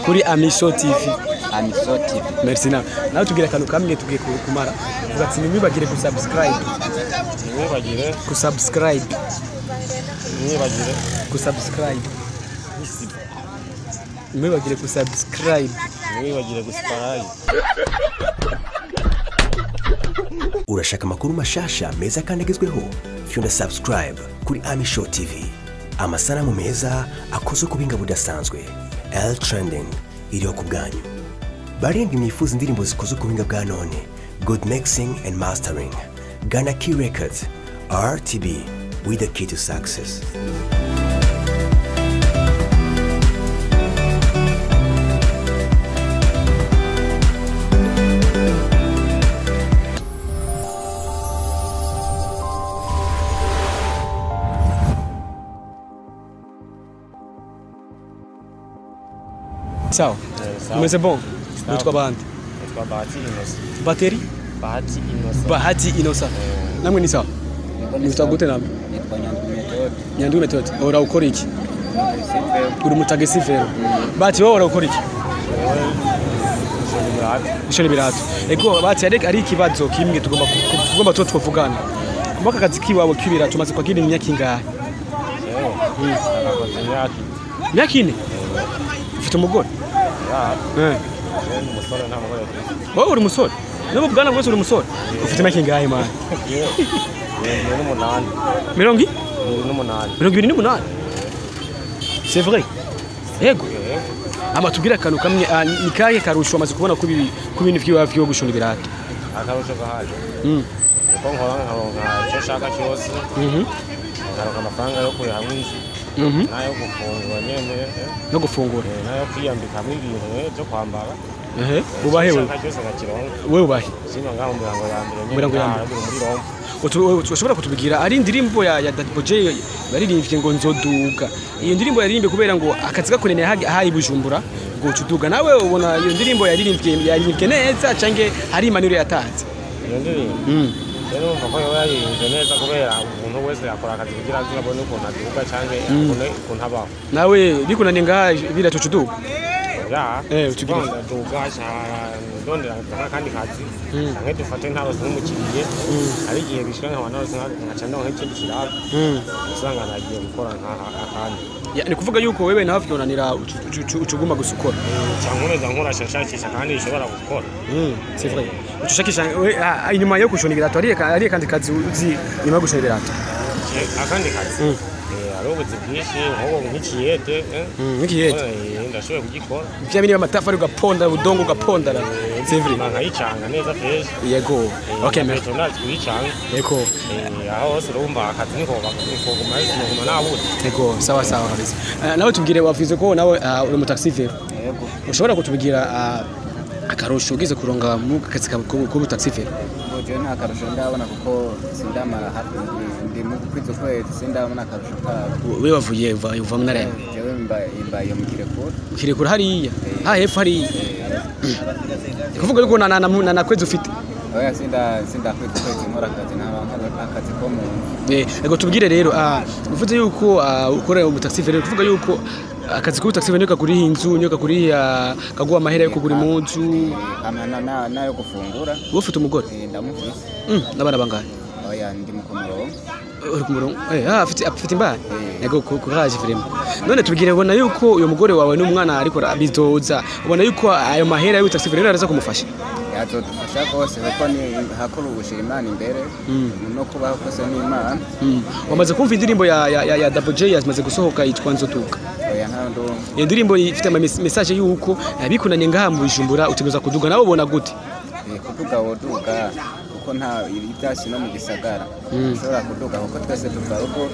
Kuri Amisho TV. Amiso TV. Merci nawe. Nawe tubwire akantu kamwe tugiye kumara. Vuga ati ntimwibagire gusubscribe. Ntimwibagire Gusubscribe. Ntimwibagire Gusubscribe. Ntimwibagire gusubscribe. Ntimwibagire gusubscribe. Urashaka amakuru mashasha meza kandi agezweho? Fyonda subscribe kuri Amisho TV. Amasanamu meza akozwe ku buhinga budasanzwe. L Trending iriho ku bwanyu. Barindwi mwifuza indirimbo zikozwe ku buhinga bwa none. Good mixing and mastering. Ghana Key Records. RTB with the key to success. Sawa. Umeze bon? Nitwa bande. Nitwa Bahati Innocent. Batterie? Bahati Innocent. Bahati Innocent. Namwe ni sawa? Nitwa gute namwe? Nitwa Nyandwi Methode. Nyandwi Methode. Ora ukora iki? Uri mutagisi vero. Bahati wowe ora ukora iki? Gushora ibirato. Ego Bahati ari ikibazo kimwe tugomba tuba twavugana. Kumaka akazi kiwawe k'ibirato umaze kwagira imyaka ingahe? Imyaka ine? Ufite umugore? Wowe uri umusore? N'ubu bwana bwose uri umusore? Ufite imyaka ingahe man? 28. Mirongo? 28. 28. C'est vrai. Yego. Ama tubwira akantu kamwe ni kahe karusho amaze kubona ku bintu vyiwe vyo gushona ibirato? Akarusho gahari. Uko nkora nkaronka icyo nshaka cyose. Nkaronka amafaranga yo kuriha inzu. Nayo gufungura nyene. No gufungura. Nayo kwiyambika ibintu byo kwambara. Ubahe wewe? Wewe ubahe? Sino ngaho mirango ya mbere nyene. Mirango ya mbere. Muri Roma. Ushobora kutubwira ari indirimbo ya Daddy J baririmbye ngo nzoduga. Iyo ndirimbo yaririmbye kubera ngo akazi gakunene hayi Bujumbura ngo ucuduga. Nawe ubona iyo ndirimbo yaririmbye neza canke hari impanuro yatanze? Iyo ndirimbo. Rero umva ko yaririmbye neza kubera umuntu wese yakora akazi kugira ngo abone ukuntu aduga canke abone ukuntu abaho. Nawe bikunaniye ngaha birato ucuduga? Ya. Ucuduga. Duga ndondera kandi kazi. Canke dufate ntarose n'umukiriye. Ari igihe bishika nkaba narose nkaca ndonka ikindi kiraka. Usanga nagiye gukora akandi. Ni kuvuga yuko wewe nawe vyonanira ucuguma gusukora. Canke nkora nshakisha kandi nshobora gukora. C'est vrai. Ucushakisha inyuma yo gushona ibirato ari kandi kazi uzi inyuma yo gushona ibirato. Akandi kazi. Ari ubuzi bwinshi nk'ubu nk'ikiyede. Nk'ikiyede. Ndashoboye kugikora. Vya bini amatafari ugaponda udongo ugaponda. C'est vrai. Nkayicanga neza fresh. Yego. Okay, merci. Ndazi kuyicanga. Yego. Aho hose urumva akazi niko kuguma nabuze. Yego, sawa sawa kabisa. Nawe tubwire wavuze ko nawe uri mu taxi vero. Yego. Ushobora kutubwira akarusho ugize kuronga mu kazi ko taxi vero? Jewe nta karusho ndabona kuko sindamara hafi ndi mu kwizo kwezi sindabona akarusho kabo. Wewe wavuye uva mu ntara? Jewe mbaye mu Kirekura. Kirekura hariya? Ha hepfo hariya. Kuvuga yuko na kwezi ufite? Oya sinda kwezi nkora akazi nta akazi ko mu. Ego tubwire rero uvuze yuko ukora mu taxi vero kuvuga yuko akazi ko taxi vero kaguriha inzu nyo kaguriha kaguha amahera yo kugura impuzu amana nayo gufungura. Wowe ufite umugore? Ndamufise. N'abana bangahe? Oya ndi mu kumurongo. Uri ku murongo? Afite imbaye? Yego courage vraiment. None tubwire ubona yuko uyo mugore wawe n'umwana ariko bizoza ubona yuko ayo mahera yo taxi vero araza kumufasha? Yazodufasha rwose kuko ni hakuru gushira Imana imbere no kubaho kose n'Imana. Wamaze kumva indirimbo ya Double J yamaze gusohoka yitwa Nzoduga? Oya nta ndumva. Iyo ndirimbo ifite ama message yuko bikunanye ngaha mu Bujumbura utegerezwa kuduga. Nawe ubona gute? Kuduga woduga kuko nta ibyasi no mu gisagara ushobora kuduga kuko twese tuva rugo.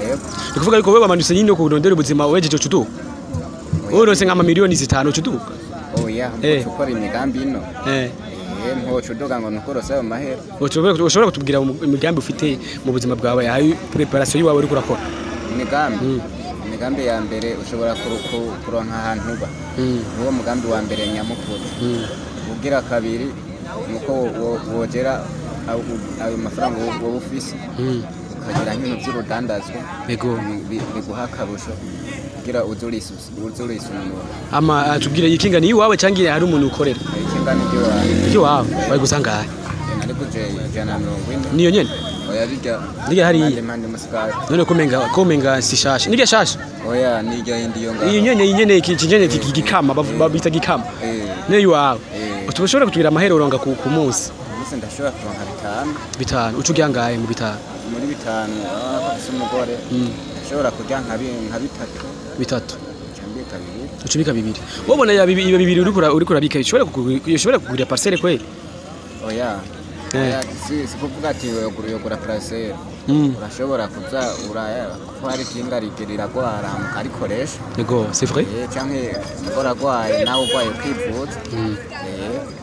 Yego. Ni kuvuga yuko wewe wamanutse nyine kurondera ubuzima wejeje ucuduga. Wowe uronse nka miliyoni 5 ucuduga. Oya, ukora imigambi ino. Ntoco uduga ngo nukorose ayo mahera. Ushobora kutubwira imigambi ufite mu buzima bwawe, ayo preparation yawe uri kurakora? Imigambi. Imigambi ya mbere ushobora kuronka ahantu uba. Uwo mugambi wa mbere nyamukuru. Ugira kabiri nuko wogera ayo mafaranga wowe ufise. Ukagira nk'ibintu by'urudandazwa. Yego. Biguha akarusho. Kugira uzurisununura. Ama tubwire ikinga ni iwawe cyangwa hari umuntu ukorera? Ikinga ni iwawe. Iyo wawe bari gusanga nari kuje 140. Niyo nyene? Oya bijya. Nijya hari mande musikari. None komenga si shasha. Nijya shasha? Oya nijya indi yo ngaho. Iyi nyene iki nyene gikama babita gikama. Niyo iwawe. Ushobora kutubwira amahera uronga ku munsi? Munsi ndashobora kuronka bitanu. Bitanu. Uca urya ngahe mu bitanu? Muri bitanu urabona ko mfise umugore. Ndashobora kurya nka bitatu. Bitatu. Cyambika bibiri. Ucubika bibiri. Wobona ya bibiri uriko urabika ushobora kugura parcelle kweli? Oya. Si kuvuga ati yogura parcelle. Urashobora kuza uraya kuko hari ikinga riragwara mukarikoresha. Yego, c'est vrai? Canke umugore agwaye nawe ugwaye kwivuza.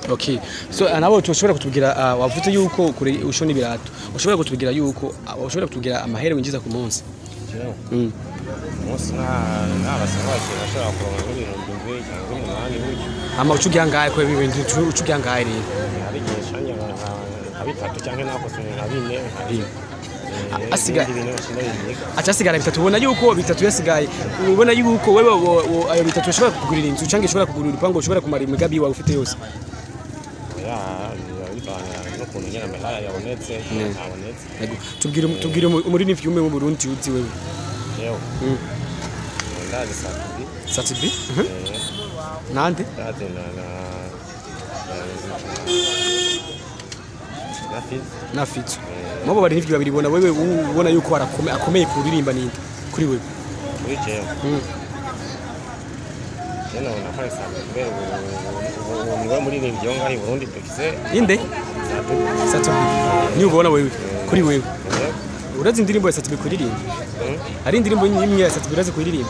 Okay. So nawe ushobora kutubwira wavuze yuko kure ushona ibirato. Ushobora kutubwira yuko ushobora kutubwira amahera winjiza ku munsi? Munsi nabasaba ashobora kuronka nk'ibihumbi cyangwa 8 buryo. Ama ucugira ngahe ko ibintu ucugira ngahe rero? Hari igihe shanya nka bitatu cyangwa nakose nka bine. Asigaye acasigara bitatu ubona yuko bitatu yasigaye ubona yuko wewe ayo bitatu ushobora kugurira inzu cyangwa ushobora kugurira urupango ushobora kumara imigabi wawe ufite yose. Ya bivana n'ukuntu nyine amahera yabonetse ntabonetse. Yego tubwire umuririmbyi umwe mu Burundi uzi wewe. Yewe. Ndazi Satibi. Satibi? Nande? Ndazi na Fizo. Na Fizo. Mwabo baririmbyi babiri bona wewe ubona yuko akomeye kuririmba ninde kuri wewe? Kuri jewe. Jena unafanya sana kubera ubu muririmbyi yo ngaho i Burundi dufise. Inde? Satibi. Ni ubona wewe kuri wewe. Urazi indirimbo ya Satibi kuririmba? Hari indirimbo imwe ya Satibi urazi kuririmba?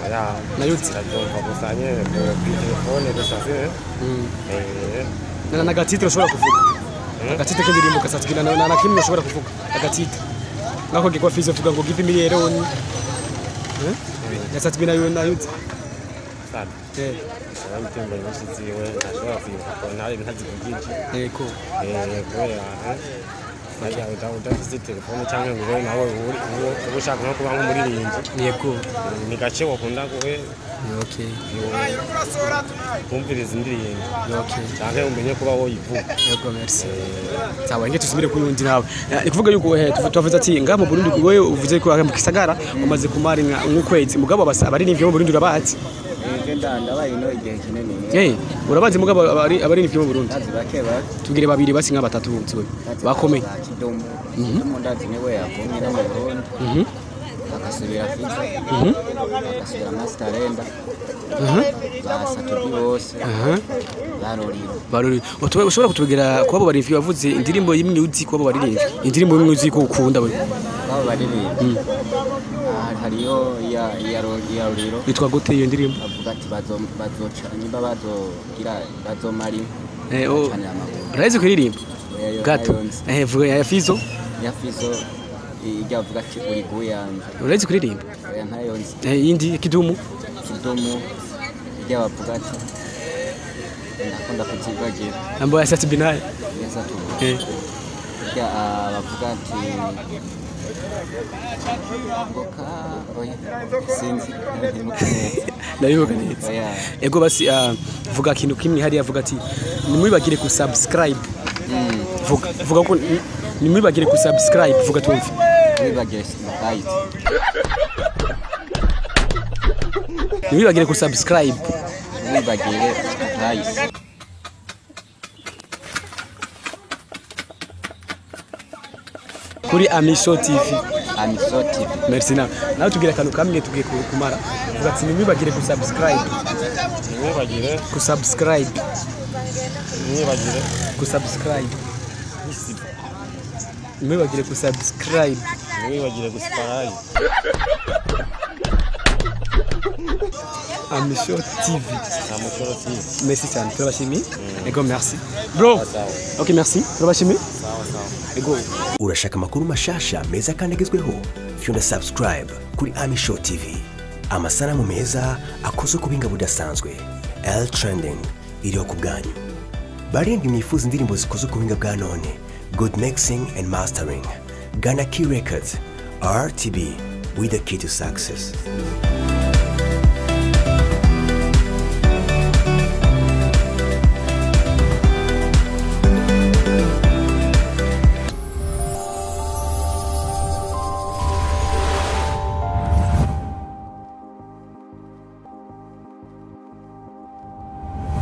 Oya. Nayo ndabyumva gusa nyene kuri telefone gusa. Na nagatitiro ushobora kuvuga. Agatite k'indirimbo ka Satibi na kimwe ushobora kuvuga. Agatite. Nako gikwa Fizo vuga ngo give me eroni. Ya Satibi nayo Sabi. Indirimbo nyinshi ziwe ntashobora kwibuka ko ntari ntazivugije. Yego. Kubera najya udafise telefone cyangwa ngo ube nawe uri ushaka nko kuba nk'umuririmbyi. Yego. Ni gake wakunda kuwe. Okay. Kumviriza indirimbo. Okay. Cyangwa umenye kuba woyivuga. Yego merci. Sawa nge tusubire kuri undi nawe. Ni kuvuga yuko tuvuze ati ngaha mu Burundi wewe uvuze ko mu gisagara umaze kumara nk'ukwezi mugabo abaririmbyi bo mu Burundi urabazi. Genda ndabaye ino igihe kinini. Urabazi mugabo abaririmbyi bo mu Burundi? Ndazi bake bake. Tubwire babiri basi nka batatu uzi wewe. Bakomeye. Kidumu. Kidumu ndazi niwe yakomye no mu Burundi. Akasubira Fizo. Akasubira Masterenda. Ba Satibi bose. Baroriro. Baroriro. Ushobora kutubwira ko abo baririmbyi wavuze indirimbo imwe uzi ko abo baririmbyi. Indirimbo imwe uzi ko ukunda wewe. Abo baririmbyi. Hariyo ya Roriro. Yitwa gute iyo ndirimbo? Bavuga ati bazoca niba bazogira bazomari. Urazi kuririmba? Gato. Vuga ya Fizo. Ya Fizo ijya avuga ati uri guyanze. Urazi kuririmba? Oya ntayonzi. Indi Kidumu. Kidumu ijya bavuga ati ndakunda kuzibagira. Ambo ya Satibi naye. Ya Satibi. Ijya bavuga ati ngoka oya sinzi ndabibuka neza. Ego basi vuga kintu kimwe hari avuga ati nimwibagire ku subscribe. Vuga ko nimwibagire ku subscribe vuga tumve. Nimwibagire subscribe. Nimwibagire ku subscribe. Nimwibagire subscribe. Kuri Amisho TV. Amisho TV. Merci nawe. Nawe tubwira akantu kamwe tugiye kumara. Vuga ati nimwibagire ku subscribe. Nimwibagire ku subscribe. Nimwibagire ku subscribe. Nimwibagire ku subscribe. Nimwibagire ku subscribe. Amisho TV. Amisho TV. Merci cyane. Turabashimiye. Ego merci. Bro. Okay merci. Turabashimiye. Sawa sawa. Ego. Urashaka amakuru mashasha meza kandi agezweho? Fyunda subscribe kuri Amisho TV. Amasanamu meza akozwe ku buhinga budasanzwe. L Trending iriho ku bwanyu. Barindwi mwifuza indirimbo zikozwe ku buhinga bwa none. Good mixing and mastering. Ghana Key Records. RTB with the key to success.